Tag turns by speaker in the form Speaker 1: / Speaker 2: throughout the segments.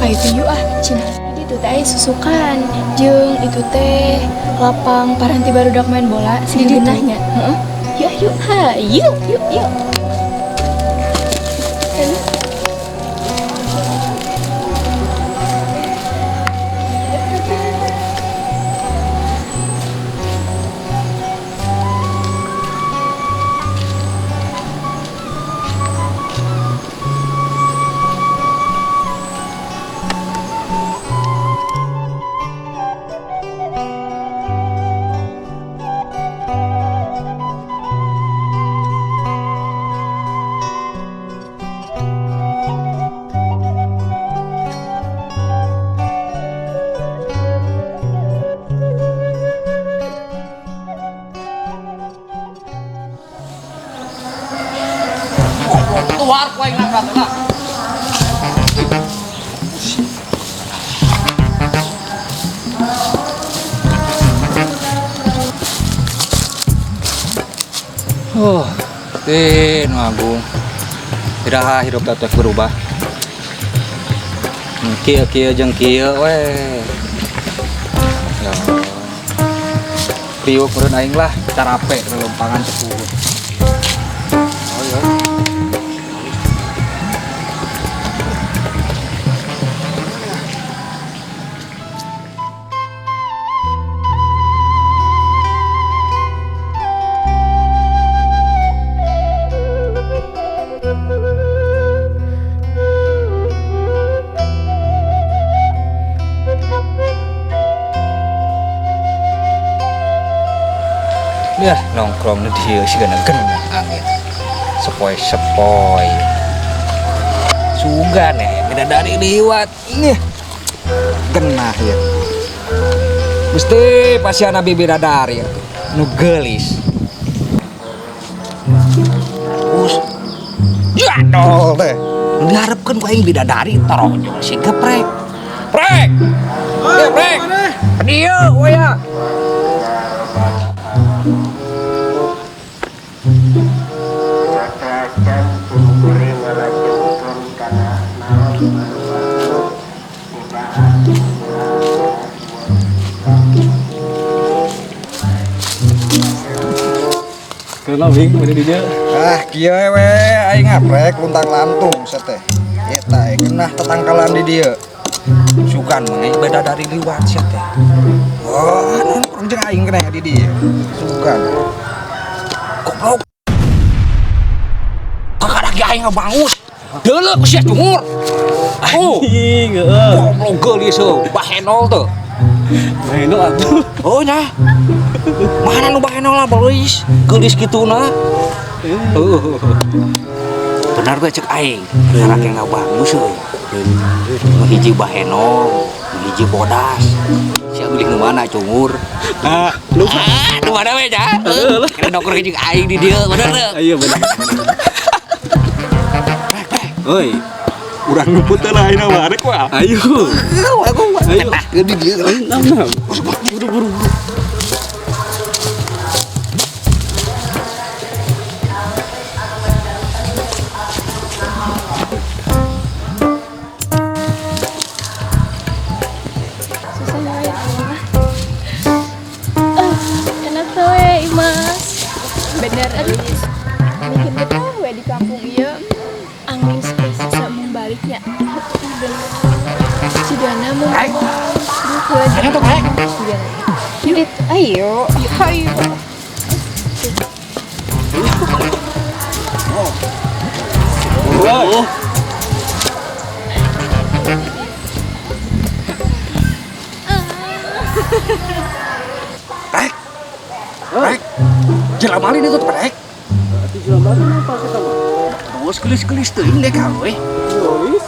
Speaker 1: Ka itu yuk ah, cenah. Di ditu teh aya susukan jeung itu teh lapang paranti barudak main bola si
Speaker 2: Di ditu?
Speaker 1: Geunahnya. Heeh. Yuk yuk, ha, yuk yuk yuk. Ayo.
Speaker 3: Keluar ku aing nabrak lah.
Speaker 4: Oh, teh nu agung. Iraha hirup teh berubah. Kieu kieu jeung kieu we. Ya. Priuk meureun aing lah, carape lelompangan sepuh. Oh ya. Ya, nongkrong di dieu sigana genah angin. Sepoi-sepoi. Sugan eh, bidadari liwat. Nih. Genah ya. Gusti pasiana bidadari ya. Nu geulis. Us. Jadol teh. Nu diharepkeun ku aing bidadari torojol si geprek. Prek. Ya, prek. Dieu we ya.
Speaker 5: Kenal bing mana di dia?
Speaker 6: Ah, kieu we aing ngaprek luntang lantung seteh. Eta genah tetangkalan di dieu.
Speaker 4: Sugan mah aing bidadari liwat sia teh.
Speaker 6: Oh, nongkrong jeung aing keneh di dieu. Sugan.
Speaker 4: Goblok. Kakak lagi aing ngabangus. Deuleu ku sia cungur. Oh,
Speaker 5: Anjing, heeh.
Speaker 4: goblok geulis heuh, bahenol teu.
Speaker 5: Main atuh.
Speaker 4: Oh nya. Mana nu bahenol lah beulis. Geulis kituna. Heuh. Benar we cek aing. Kakak yang ngabangus heuh. Nu hiji bahenol, nu hiji bodas. Sia beuling nu mana cungur?
Speaker 5: Ah, lupa.
Speaker 4: Ah, nu mana we nya? Kena nongkrong jeung aing di dieu, bener teu?
Speaker 5: Ayo benar. Oi,
Speaker 6: Urang ngumpul teh lah ayeuna mah arek wah.
Speaker 5: ayo. Ayo.
Speaker 6: Di dieu.
Speaker 5: Nam nam. Buru buru.
Speaker 1: Susah ya Allah. Ah, enak tuh we, Imas. Bener aduh. Bikin betah we di kampung ieu. Angin bisa membaliknya. Cigana mau Ayo tuh, Cigana. Yuk, ayo. Ayo.
Speaker 5: Oh.
Speaker 4: Rek. Rek. Jelamalin itu prek.
Speaker 5: Berarti jelema apa kita mah?
Speaker 4: Bos gelis-gelis teuing deh ka we.
Speaker 5: Gelis.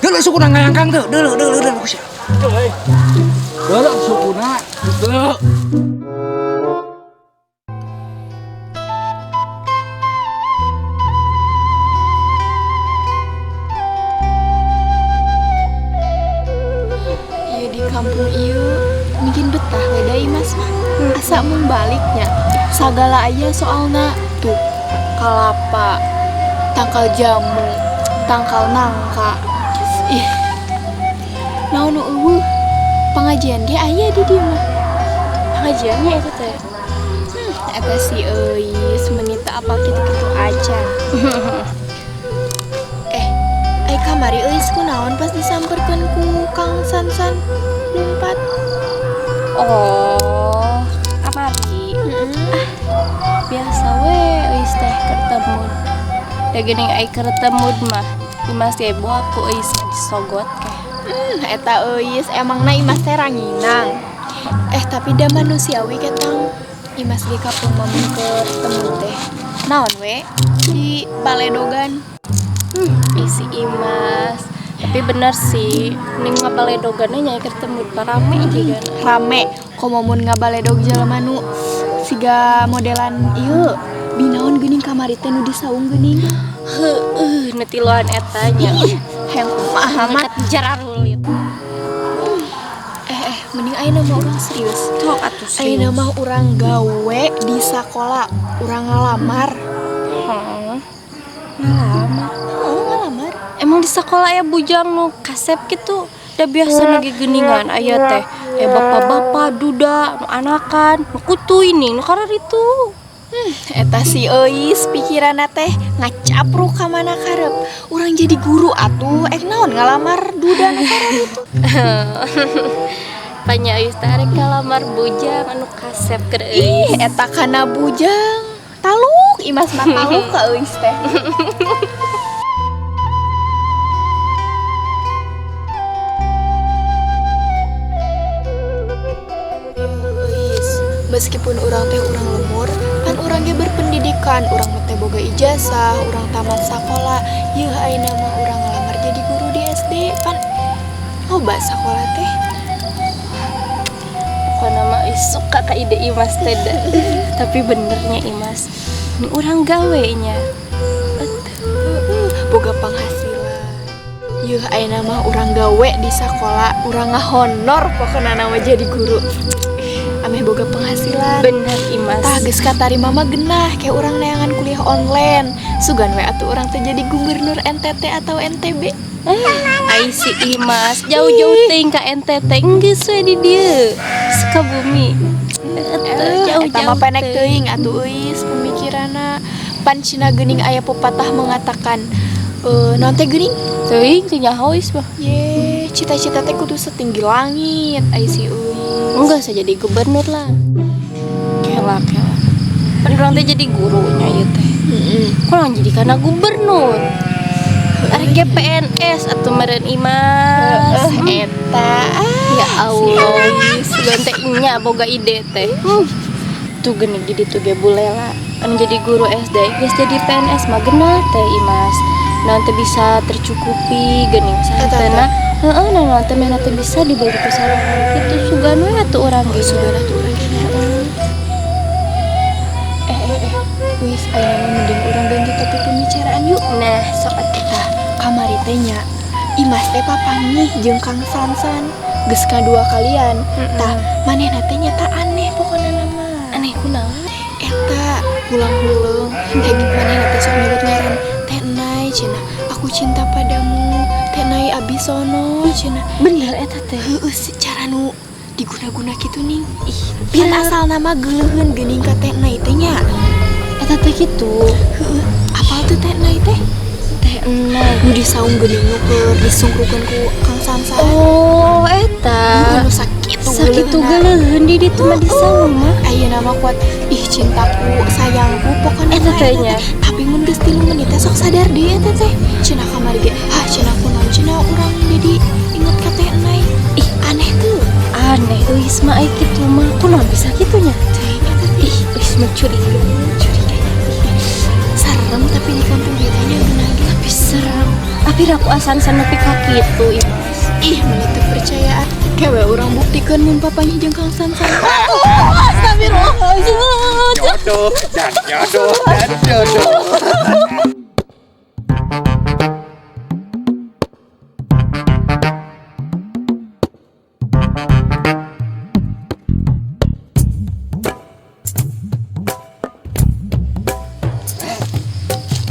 Speaker 4: Deuleu sukuna ngayangkang teu, deuleu deuleu deuleu ku sia.
Speaker 5: Euy.
Speaker 4: Deuleu sukuna. Deuleu.
Speaker 1: Iya di kampung ieu bikin betah we da Imas mah. Asa mung baliknya. Sagala aya soalna tuh kalapa, tangkal jamu, tangkal nangka. Ih, Naon nu euweuh? Pengajian ge aya di dieu mah.
Speaker 2: Pengajiannya itu teh.
Speaker 1: Eta si Euis menit teu apal kitu-kitu aja. Ai kamari Euis kunaon pas disamperkeun ku Kang Sansan lumpat.
Speaker 2: Oh, kamari. Ah, biasa we Euis teh kertemud. Da geuning ai kertemud mah Imas ge boa ku Euis mah disogot keh.
Speaker 1: Eta Euis emangna Imas teh ranginang. Tapi da manusiawi ketang. Imas ge kampung mah mun keur temu teh. Naon we di baledogan.
Speaker 2: Isi Imas. Tapi bener sih, ning ngabaledoganna nya keur temu rame jiga.
Speaker 1: Rame, komo mun ngabaledog jelema nu siga modelan ieu. Binaon geuning kamari teh nu disaung geuning.
Speaker 2: Heueuh, nu tiluan eta nya.
Speaker 1: Ih, hayang kumaha mah
Speaker 2: jararulit.
Speaker 1: Mending ayeuna mah urang serius.
Speaker 2: Sok atuh serius.
Speaker 1: Ayeuna mah urang gawe di sakola, urang ngalamar.
Speaker 2: Heeh. Ngalamar.
Speaker 1: Heeh, ngalamar.
Speaker 2: Emang di sekolah aya bujang nu kasep kitu? Da biasa nu geuningan aya teh. Bapak-bapak, duda, nu anakan, nu kutu ini, nu kararitu.
Speaker 1: Eta si Euis pikiranna teh ngacapruk ka mana karep. Urang jadi guru atuh, ek naon ngalamar duda nu kararitu.
Speaker 2: Panya Euis teh arek ngalamar bujang anu kasep keur Euis.
Speaker 1: Ih, eta kana bujang. Taluk, Imas mah taluk ka Euis teh. Euis, meskipun urang teh urang lemur, pan urang ge berpendidikan, urang mah teh boga ijazah, urang tamat sakola. Yeuh ayeuna mah urang ngalamar jadi guru di SD, pan loba sakola teh.
Speaker 2: Pokona mah Euis suka ka ide Imas teh da. Tapi benernya Imas, ini urang gawe nya.
Speaker 1: Boga penghasilan. Yeuh ayeuna mah urang gawe di sakola, urang ngahonor pokona mah jadi guru. Ameh boga penghasilan.
Speaker 2: Bener Imas.
Speaker 1: Tah geus katarima mah genah kayak urang neangan kuliah online. Sugan we atuh urang teh jadi gubernur NTT atau NTB.
Speaker 2: Ai si Imas jauh-jauh teuing ka NTT geus we di dieu. Sukabumi. Jauh-jauh
Speaker 1: eta mah penek teuing atuh Euis pemikiranna. Pan cina geuning aya pepatah mengatakan naon teh geuning?
Speaker 2: Teuing teu nyaho Euis mah.
Speaker 1: Ye, cita-cita teh kudu setinggi langit ai si Euis.
Speaker 2: Enggak usah jadi gubernur lah. Kela. Pan urang teh jadi gurunya ieu teh.
Speaker 1: Heeh.
Speaker 2: Kurang jadi kana gubernur. Arek ge PNS atuh meureun Imas.
Speaker 1: Eta.
Speaker 2: Ya Allah, sugan teh nya boga ide teh. Tuh geuning di ditu ge bulela. Anu jadi guru SD geus jadi PNS mah genah teh Imas. Naon teh bisa tercukupi geuning sahenteuna. Heeh, naon teh meh teh bisa dibeli ku sorangan kitu sugan we atuh urang ge.
Speaker 1: Sugan atuh urang ge. Wis ayeuna mending urang ganti topik pembicaraan yuk.
Speaker 2: Nah, sok atuh.
Speaker 1: Tah, kamari teh nya Imas teh papanggih jeung Kang Sansan. Geus kadua kalian. Tah, manehna teh nyata aneh pokona mah.
Speaker 2: Aneh kunaon?
Speaker 1: Eta hulang-huleung, hege manehna teh sok nyebut ngaran Teh Nai cenah. Aku cinta padamu, Teh Nai Abisono cenah.
Speaker 2: Bener eta teh.
Speaker 1: Heueuh, secara nu diguna-guna kitu ning. Ih, pan asal nama geuleuheun geuning ka Teh Nai teh nya.
Speaker 2: Eta teh kitu.
Speaker 1: Heueuh, apal teu Teh Nai teh?
Speaker 2: Teh Nai
Speaker 1: nu disaung geuning nu keur disungkrukeun ku Kang Sansan.
Speaker 2: Oh, eta.
Speaker 1: Nu sakitu
Speaker 2: Sakitu geuleuheun di ditu mah disaung mah.
Speaker 1: Ayeuna mah kuat ih cintaku, sayangku pokona
Speaker 2: eta teh nya.
Speaker 1: Tapi mun geus 3 menit teh sok sadar deui eta teh. Cenah kamari ge, hah cenah kunaon cenah urang jadi inget ka Teh Nai.
Speaker 2: Ih,
Speaker 1: aneh tuh.
Speaker 2: Aneh euis mah ai kitu mah. Kunaon bisa kitu nya?
Speaker 1: Teuing eta teh.
Speaker 2: Ih, euis mah curiga.
Speaker 1: Curiga. Serem tapi di kampung ieu teh nya geunah ge.
Speaker 2: Tapi serem. Tapi raku asan-san nepi ka kitu Imas.
Speaker 1: Ih, meni teu percaya. Kewe urang buktikeun mun papanya jeung Kang Sansan. Astagfirullahaladzim.
Speaker 4: Jodoh dan jodoh dan jodoh.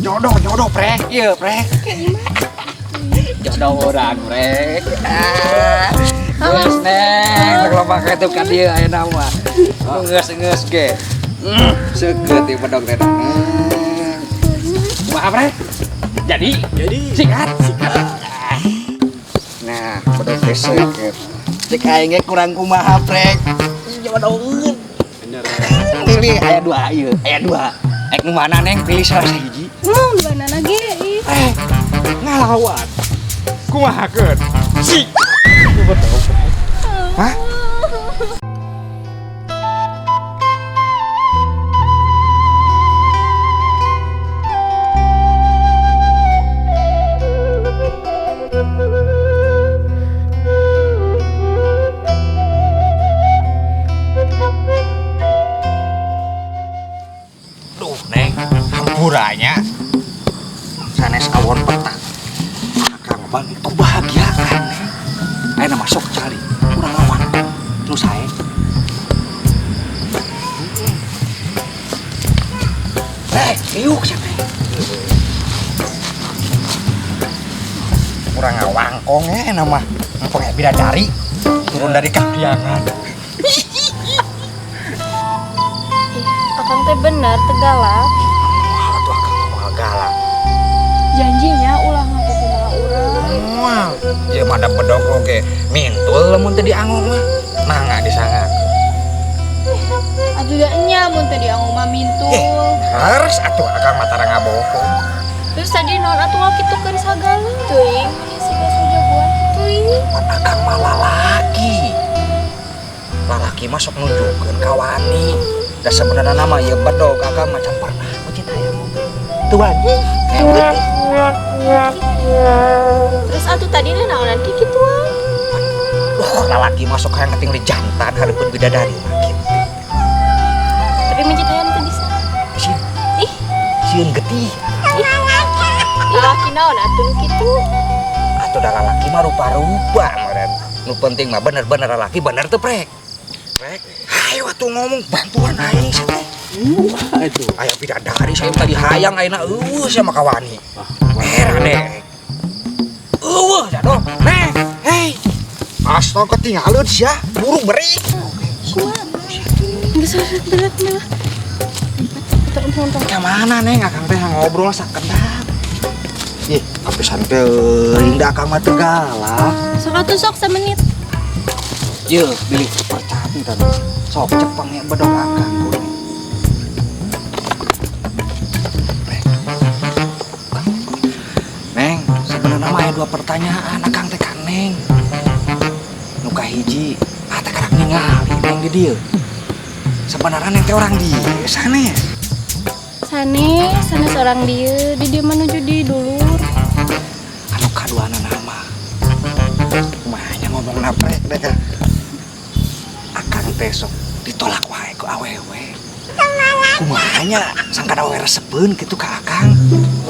Speaker 4: Jodoh, jodoh, prek. Iya, prek. Jodoh urang rek. Geus Neng, loba kitu ka dieu ayeuna mah. Geus-geus ge. Seukeut ieu bedog teh. Maaf rek. Jadi sikat. Nah, bedog teh seukeut. Cek aing ge kurang kumaha prek. Jodoheun.
Speaker 5: Bener.
Speaker 4: Pilih aya dua ieu, aya dua. Ek nu mana Neng pilih salah sahiji.
Speaker 1: Duanana ge ih.
Speaker 4: Ngalawan. Kumahakeun? Sik. Hah? Duh, Neng, hampuranya sanes awon petang. Akang bang kebahagiaan, Neng. Ayeuna masuk cari urang lawan nu sae. Iuk sia teh. Urang ngawangkong nama empong bidadari turun dari kahyangan.
Speaker 2: Akang teh bener tegalak.
Speaker 4: Wah, tuh akang mah galak.
Speaker 1: Janjinya ulah ngaku kumaha urang.
Speaker 4: Moal. Ieu mah da bedog oge mintul lamun teu diango mah. Mangga disangat.
Speaker 1: Atuh da nya mun teu diango mah mintul.
Speaker 4: Harus atuh akang mah tara ngabohong.
Speaker 2: Terus tadi naon atuh ngakitukeun sagala? Teuing meni siga sujagoan. Teuing.
Speaker 4: Pan akang mah lalaki. Lalaki mah sok nunjukkeun ka wani. Da sebenarna mah ieu bedog akang mah can pernah mencit hayam oge. Teu wani.
Speaker 2: Terus atuh tadi naonan ki kituan?
Speaker 4: Duh, lalaki masuk hayang ketingli jantan hareupeun bidadari mah kitu.
Speaker 2: Tapi mencit hayam teu bisa.
Speaker 4: Sieun.
Speaker 2: Ih,
Speaker 4: sieun getih.
Speaker 2: Lalaki naon atuh nu kitu?
Speaker 4: Atuh da lalaki mah rupa-rupa meureun. Nu penting mah bener-bener lalaki bener teu prek. Prek. Hayo atuh ngomong bantuan aing sia teh.
Speaker 5: Wah, itu.
Speaker 4: Aya bidadari saya tadi hayang ayeuna eueuh sia mah kawani. Era deh. Eueuh jadong. Neng, hei. Astaga ketinggalan sia, buru beri.
Speaker 2: Geus berat mah.
Speaker 4: Ka mana Neng akang teh ngobrol sakedap. Ih, apisan teuing da akang mah teu galak.
Speaker 2: Sok atuh sok samenit.
Speaker 4: Yeuh, bilih percanten. Sok cepeng ya bedog akang kuring. Neng, sebenarnya mah aya dua pertanyaan akang teh ka Neng. Nu kahiji, ah teh karak ningali Neng di dieu. Sebenarnya Neng teh orang dieu sanes.
Speaker 2: Sanes, sanes orang dieu, di dieu menuju di dulur.
Speaker 4: Anu kaduana nama. Kumaha nya ngomong naprek deh ka. Akang teh sok ditolak wae ku awewe. Kumaha nya sangkan awewe resepeun kitu ka akang.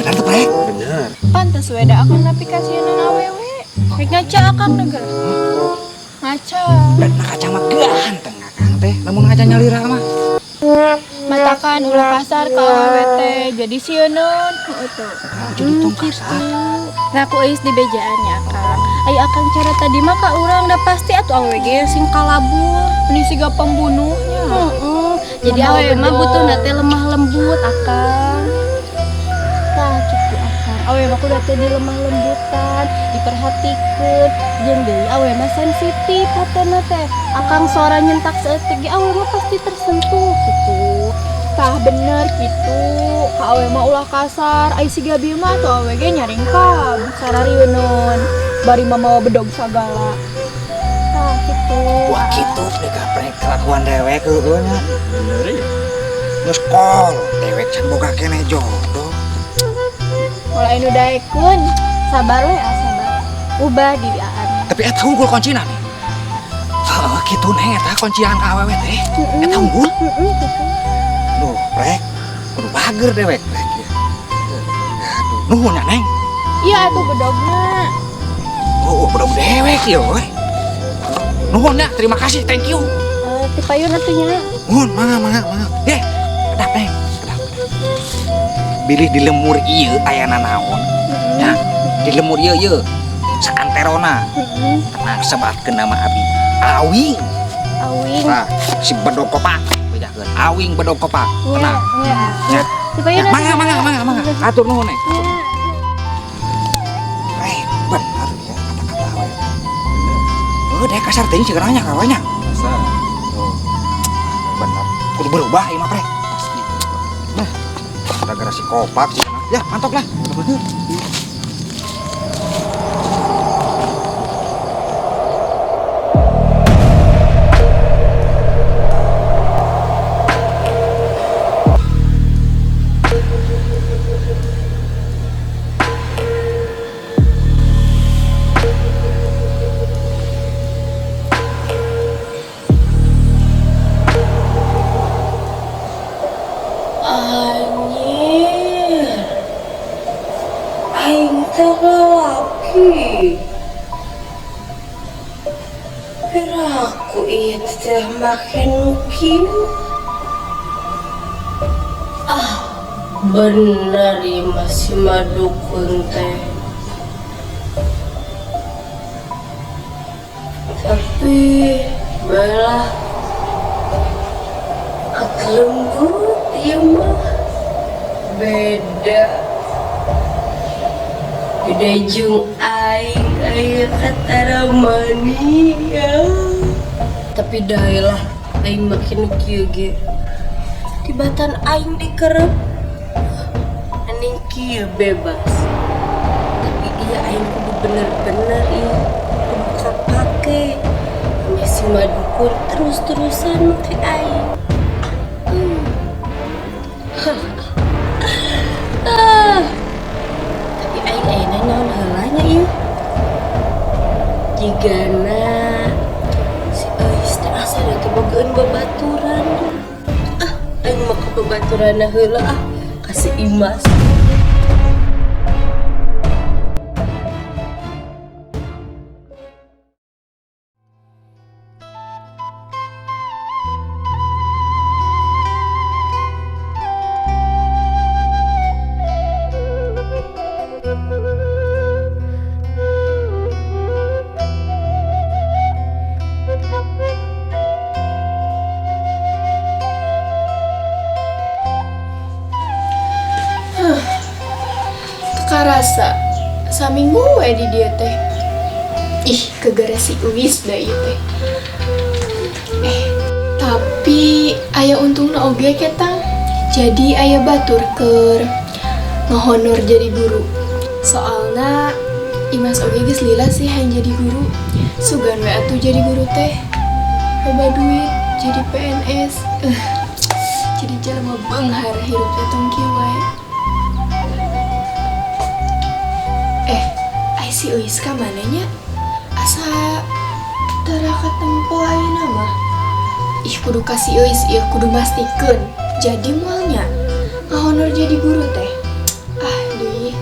Speaker 4: Bener teu prek?
Speaker 5: Bener.
Speaker 1: Pantes we da akang nepi ka sieun awewe.
Speaker 2: Rek ngaca akang negara.
Speaker 1: Ngaca.
Speaker 4: Dan ngaca mah ganteng akang teh lamun ngaca nyalira mah.
Speaker 1: Matakan ulah kasar ka awewe teh jadi sieuneun heueuh teu.
Speaker 4: Jadi tong kasar.
Speaker 2: Nah ku euis di bejaan nya akang. Ayo akang cara tadi mah ka urang da pasti atuh awewe ge sing kalabur.
Speaker 1: Meni siga pembunuhnya.
Speaker 2: Heeh. Jadi awewe mah butuhna teh lemah lembut akang. Tah kitu akang. Awewe mah kudu teh di lemah lembutan, diperhatikeun. Jeung deui awewe mah sensitif hatena teh. Akang sora nyentak saeutik ge awewe mah pasti tersentuh gitu.
Speaker 1: Tah bener kitu. Ka awewe mah ulah kasar, ai siga bieu mah atuh awewe ge nyaringkab sararieuneun. Bari mamawa bedog sagala.
Speaker 2: Tah kitu.
Speaker 4: Wah kitu deh kaprek kelakuan dewek heueuh nya.
Speaker 5: Bener ya.
Speaker 4: Geus kol, dewek can boga keneh jodoh.
Speaker 1: Moal anu daekeun.
Speaker 2: Sabar we, sabar. Ubah diri aan.
Speaker 4: Tapi eta unggul kuncina nih. Heeh, kitu Neng eta kuncian ka awewe teh. Eta unggul.
Speaker 2: Heeh, kitu.
Speaker 4: Duh, prek. Kudu bager dewek prek ya. Aduh, nuhun ya Neng.
Speaker 1: Iya atuh bedogna.
Speaker 4: Oh, bedog dewek ieu we. Nuhun ya, terima kasih, thank you.
Speaker 2: Ti payun atuh nya.
Speaker 4: Nuhun, mangga mangga mangga. Deh, kedap Neng, kedap. Bilih di lemur ieu ayana naon? Ya, di lemur ieu ieu. Saanterona. Tenang sebatkeun nama abi. Awing.
Speaker 2: Awing.
Speaker 4: Nah, si bedog kopak. Bejakeun. Awing bedog kopak. Tenang.
Speaker 2: Ya.
Speaker 4: Ya.
Speaker 2: Supaya
Speaker 4: Ya, mangga mangga mangga mangga. Atur nuhun eh. Eh, benar ya kata-kata awe. Oh, deh kasar teuing sih nya kawanya.
Speaker 5: Kasar.
Speaker 4: Oh. Benar. Kudu berubah ieu mah, Pre.
Speaker 5: Pasti.
Speaker 4: Nah, gara-gara si kopak sih. Ya, mantap lah.
Speaker 2: Anjir. Aing teh lalaki. Piraku ieu teh make nu kieu. Ah, bener ieu mah si madukun teh. Tapi balah lembut ieu mah beda beda jeung aing aya katara mania tapi daelah aing makin kieu ge tibatan aing dikerep aning kieu bebas tapi iya aing kudu bener-bener ieu kudu kapake si madukun terus-terusan make aing. Tapi aing ayeuna naon heula nya ieu? Jigana si Euis teh asa da teh bogeun babaturan. Ah, aing mah ka babaturanna heula ah, ka si Imas.
Speaker 1: Karasa saminggu we di dieu teh. Ih, kegara si Uis da ieu teh. Tapi aya untungna oge ketang. Jadi aya batur keur ngehonor jadi guru. Soalna Imas oge geus lila sih hayang jadi guru. Sugan we atuh jadi guru teh. Loba duit, jadi PNS. Jadi jelema beunghar hirup teh tong kieu wae. Ai si Uis ka mana nya? Asa tara katempo ayeuna mah. Ih, kudu ka si Uis ieu kudu mastikeun. Jadi moal nya ngahonor jadi guru teh. Ah, deui.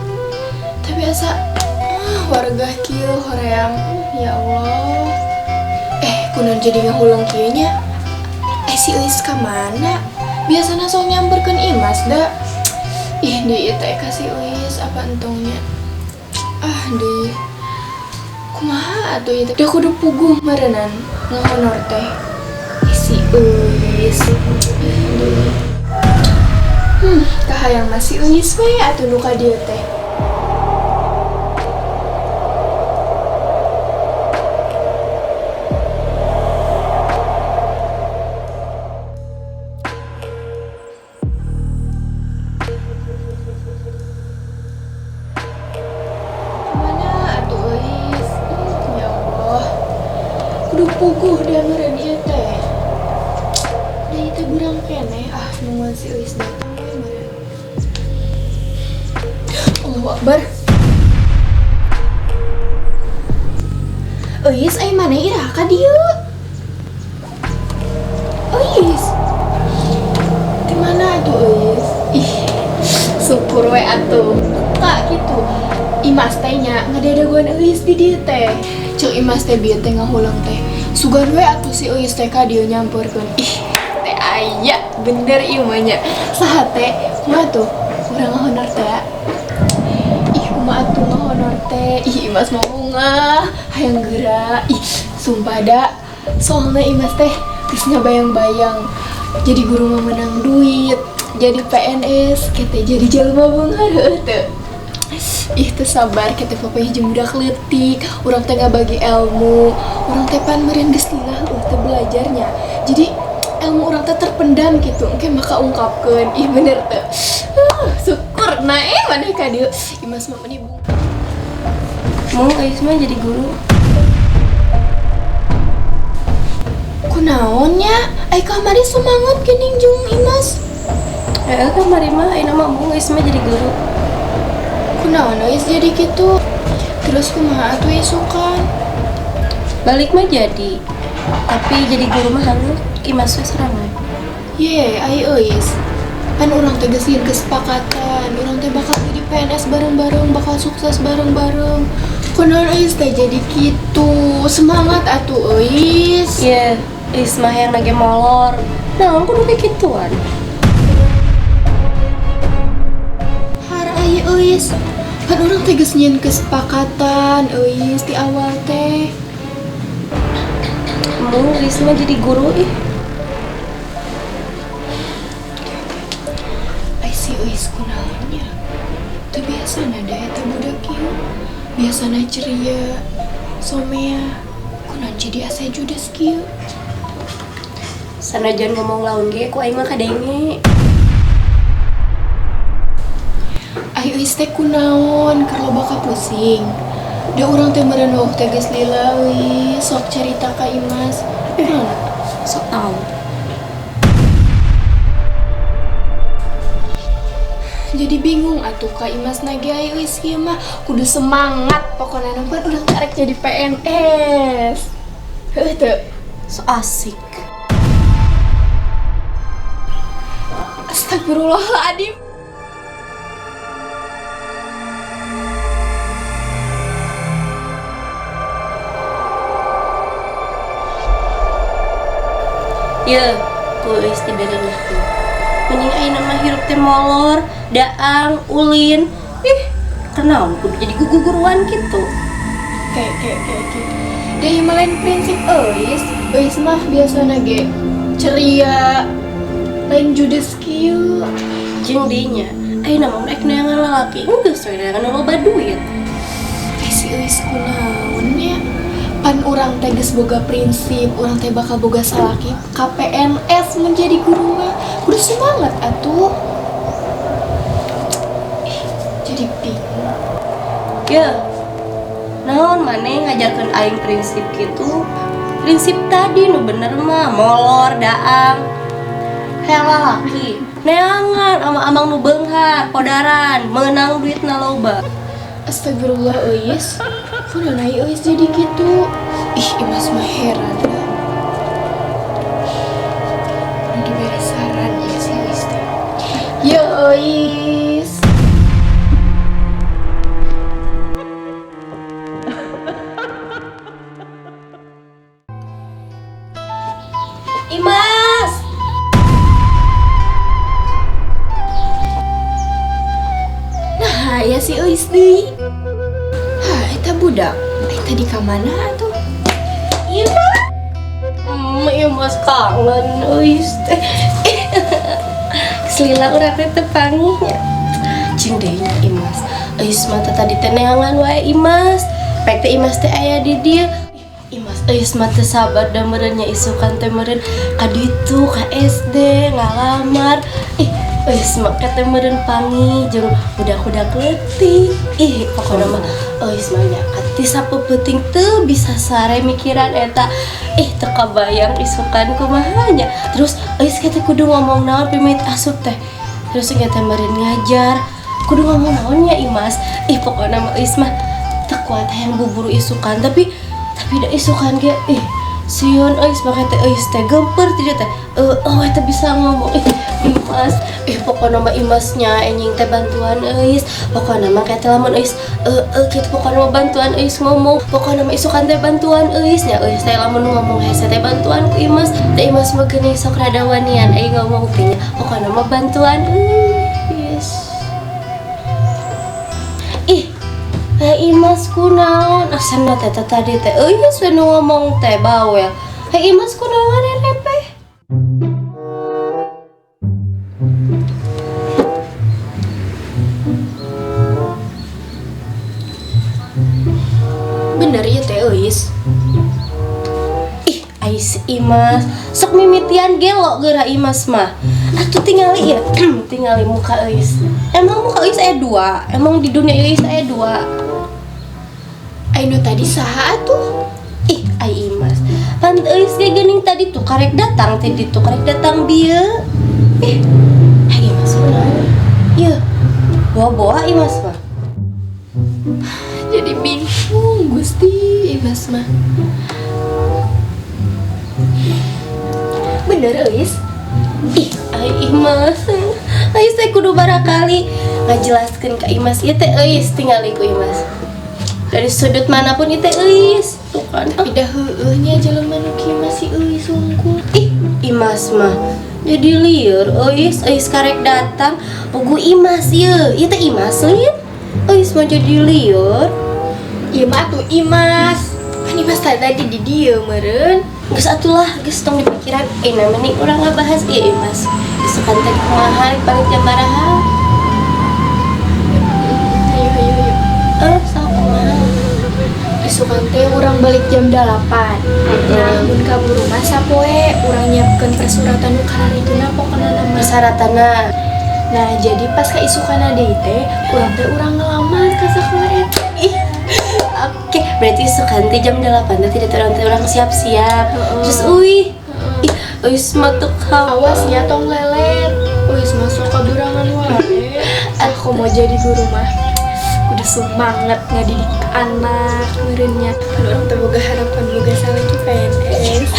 Speaker 1: Tapi asa warga kieu hoream. Ya Allah. Kunaon jadi ngahulang kieu nya? Si Uis ka mana? Biasana sok nyamperkeun Imas da. Ih, deui teh ka si Uis apa entongnya? Ah, deui. Kumaha atuh ieu teh? Da kudu puguh meureunnan ngahonor teh. Ih, si Uis. Deui. Kahayang mah si Uis we atuh nu ka dieu teh. Mana atuh Uis? Ya Allah. Kudu puguh da meureun ieu teh. Da ieu teh burang keneh. Ah, nungguan si Uis datang we meureun. Allahu Akbar. Uis, ai maneh iraha ka dieu? Uis. Di mana atuh Uis? Ih, syukur we atuh. Kak gitu. Imas teh nya ngadedegoan Uis di dieu teh. Ceuk Imas teh bieu teh ngahulang teh. Sugan we atuh si Uis teh ka dieu nyamperkeun. Ih, teh aya bener ieu mah nya. Saha teh? Kumaha tuh? Urang ngahonor teh. Ih, kumaha atuh ngahonor teh. Ih, Imas mau bunga, hayang geura. Ih, sumpah da. Soalna Imas teh geus ngabayang-bayang jadi guru mah menang duit, jadi PNS, kete jadi jelema beunghar heueuh teu. Ih, teu sabar kete pokoknya jeung budak leutik, urang teh ngabagi ilmu, urang teh pan meureun geus lila heueuh teu belajarnya. Jadi ilmu urang teh terpendam gitu, engke maka ungkapkeun. Ih, bener teu. Syukur nah maneh ka dieu. Imas mah meuni bung.
Speaker 2: Mau Ais mah jadi guru.
Speaker 1: Kunaon nya? Ai kamari semangat geuning jeung Imas.
Speaker 2: Kamari mah ayeuna mah embung Ais mah jadi guru.
Speaker 1: Kunaon Ais jadi kitu? Terus kumaha atuh isukan?
Speaker 2: Balik mah jadi. Tapi jadi guru mah halu Imas we sorangan.
Speaker 1: Ye, ai euis. Pan urang teh geus sieun kesepakatan, urang teh bakal jadi PNS bareng-bareng, bakal sukses bareng-bareng. Kunaon Euis teh jadi kitu? Semangat atuh Euis.
Speaker 2: Ye, Euis mah hayang nage molor. Naon kudu kayak gituan?
Speaker 1: Har ai Euis. Pan urang teh geus nyieun kesepakatan Euis di awal teh.
Speaker 2: Embung Euis mah jadi guru ih.
Speaker 1: Ai si Euis kunaon nya? Teu biasana da eta budak kieu. Biasana ceria, somea, kunaon jadi asa judes kieu.
Speaker 2: Sanajan ngomong laun ge ku aing mah kadenge.
Speaker 1: Ai Euis teh kunaon keur loba kapusing. Da urang teh meureun weuh teh geus lila euy, sok carita ka Imas. Kunaon?
Speaker 2: Sok tau.
Speaker 1: Jadi bingung atuh ka Imas nage ai Euis kieu mah kudu semangat pokona mah pan urang arek jadi PNS. Heuh teu.
Speaker 2: So asik.
Speaker 1: Astagfirullahaladzim.
Speaker 2: Ye, ku Euis dibere nyaho. Mending ayeuna mah hirup teh molor, daang, ulin. Ih, kenaon kudu jadi guguruan gitu.
Speaker 1: Kayak. Da ieu mah lain prinsip Euis. Euis mah biasana ge ceria, lain judes kieu.
Speaker 2: Jeung dinya, ayeuna mah rek neangan lalaki, geus we neangan nu loba duit.
Speaker 1: Si Euis kunaon nya? Pan urang teh geus boga prinsip, urang teh bakal boga salaki ka PNS menjadi guru mah. Kudu semangat atuh. Ih, jadi bingung.
Speaker 2: Ye, naon maneh ngajarkeun aing prinsip kitu? Prinsip tadi nu bener mah molor, daang. Hayang lalaki, neangan ama amang nu beunghar, podaran, meunang duitna loba.
Speaker 1: Astagfirullah Euis. Kunaon ai Euis jadi kitu? Ih, Imas mah heran. Kudu dibere saran ya si Euis teh. Ya Euis.
Speaker 2: Imas.
Speaker 1: Nah, ya si Euis deui. Hah, eta budak. Eta di kamana atuh?
Speaker 2: Imas. Imas kangen Euis teh. Selila urang teh teu panggih nya. Jeung deui nya Imas. Euis mah teh tadi teh neangan wae Imas. Pek teh Imas teh aya di dieu. Imas Euis mah teu sabar da meureun nya isukan teh meureun ka ditu ka SD ngalamar. Ih, Euis mah teh meureun panggih jeung budak-budak leutik. Ih, pokona mah Euis mah nya ti sapeupeting teu bisa sare mikiran eta. Ih, teu kabayang isukan kumaha nya. Terus Euis teh kudu ngomong naon pimit asup teh. Terus teh meureun ngajar, kudu ngomong naon nya Imas. Ih, pokona mah Euis mah teu kuat hayang buburu isukan, tapi da isukan ge ih sieun Euis mah teh Euis teh gemper ti dieu teh. Oh teh bisa ngomong. Ih, Imas, ih pokona mah Imasnya enjing teh bantuan Euis. Pokona mah teh lamun Euis kitu pokona mah bantuan Euis ngomong. Pokona mah isukan teh bantuan Euis nya. Euis teh lamun ngomong hese teh bantuan ku Imas. Teh Imas mah geuning sok rada wanian euy ngomong teh nya. Pokona mah bantuan Euis. Ih, Hei Imas kunaon asana teh tadi teh euy nu ngomong teh bawel. Hei Imas kunaon repeh.
Speaker 1: Bener ya teh Euis.
Speaker 2: Ih, ais Imas sok mimitian gelo geura Imas mah. Atuh tingali ya, tingali muka Euis. Emang muka Euis aya dua, emang di dunia Euis aya dua.
Speaker 1: Ayo tadi saha atuh?
Speaker 2: Ih, ai Imas. Pan Euis ge geuning tadi tuh karek datang tadi tuh karek datang bieu. Ih, ai Imas kunaon? Ieu, boa-boa Imas mah.
Speaker 1: Jadi bingung Gusti Imas mah. Bener Euis?
Speaker 2: Ih, ai Imas. Euis teh kudu barakali ngajelaskeun ka Imas ieu teh Euis tingali ku Imas. Dari sudut manapun itu Euis, tuh kan.
Speaker 1: Tapi dah heueuh nya jelema nu kieu masih Euis unggul.
Speaker 2: Ih, Imas mah jadi lieur Euis, Euis karek datang, pugu Imas ieu. Ieu teh Imas lieur. Euis mah jadi lieur.
Speaker 1: Ieu mah atuh Imas. Pan Imas tadi di dieu meureun.
Speaker 2: Geus atulah, geus tong dipikiran. Nah mending urang ngabahas ieu Imas. Isukan teh kumaha balik jam baraha?
Speaker 1: Ayo ayo ayo.
Speaker 2: Sok kumaha?
Speaker 1: Isukan teh urang balik jam 8. Nah, mun kaburu mah sapoe urang nyiapkeun persuratan nu kararituna pokona nama.
Speaker 2: Persyaratanna.
Speaker 1: Nah, jadi pas ka isukana deui teh, urang teh urang ngelamar ka sakola eta.
Speaker 2: Ih. Oke, berarti isukan teh jam 8 teh tidak urang siap-siap. Terus uih. Ih, euis mah teu
Speaker 1: Awas nya tong lelet. Euis masuk kaburangan wae. Aku mau jadi guru mah. Udah semangat ngadidik anak meureunnya. Kan urang teh boga harapan boga salaki PNS.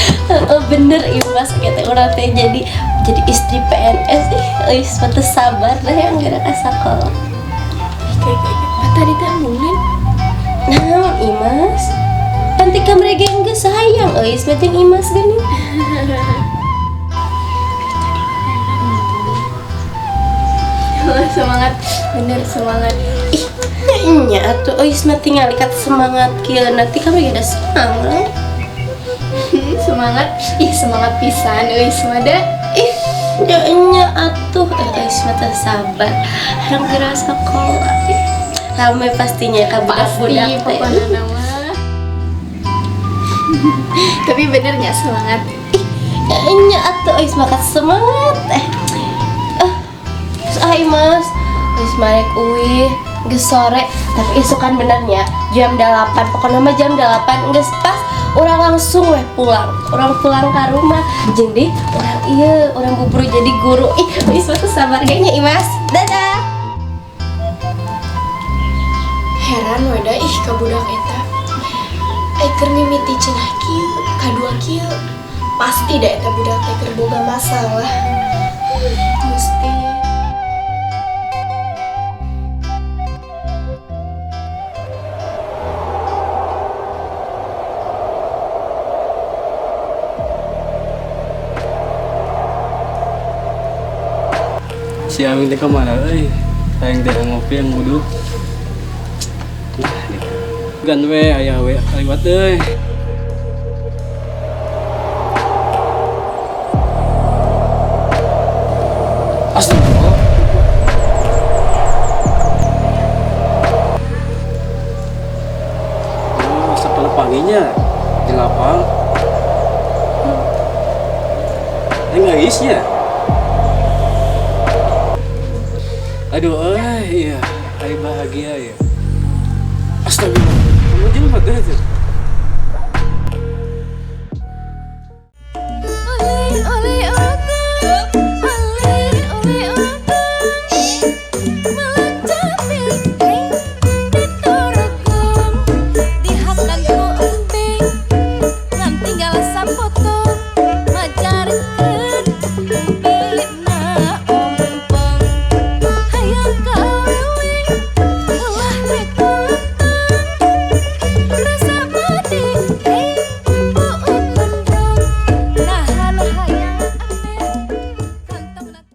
Speaker 2: Bener Imas kita urang teh jadi istri PNS. Ih, euis mah teu sabar dah yang geura ka sakola.
Speaker 1: Ih, kayak tadi teh embungan.
Speaker 2: Naon Imas? Panti kamre ge geus sayang euis mah jeung Imas geuning.
Speaker 1: Semangat, bener semangat.
Speaker 2: Ih, nya atuh euis mah tingali kat semangat kieu nanti kami ge da semangat.
Speaker 1: Semangat, ih semangat pisan euis mah da.
Speaker 2: Ih, nya atuh euis mah teu sabar. Hayang geura sakola. Rame pastinya ka budak-budak
Speaker 1: teh. Pokona nama. Tapi benernya semangat.
Speaker 2: Ih, nya atuh euis mah semangat. Terus ah Imas, euis marek uih geus sore, tapi isukan benernya jam 8, pokoknya mah jam 8 geus pas urang langsung weh pulang. Urang pulang ka rumah. Jeung deui urang ieu, urang buburu jadi guru. Ih, euis mah sabar ge nya Imas. Dadah.
Speaker 1: Heran we da ih ka budak eta. Ai keur mimiti cenah kieu, kadua kieu. Pasti da eta budak teh keur boga masalah. Gusti.
Speaker 5: Si Aming teh kemana euy? Hayang teh ngopi yang wudu. Gan we aya we kaliwat euy. Astagfirullah. Oh, sapala panginya di lapang. Ini ngeisnya. Aduh, iya, ayo bahagia ya. Astagfirullah, kamu jelema teh.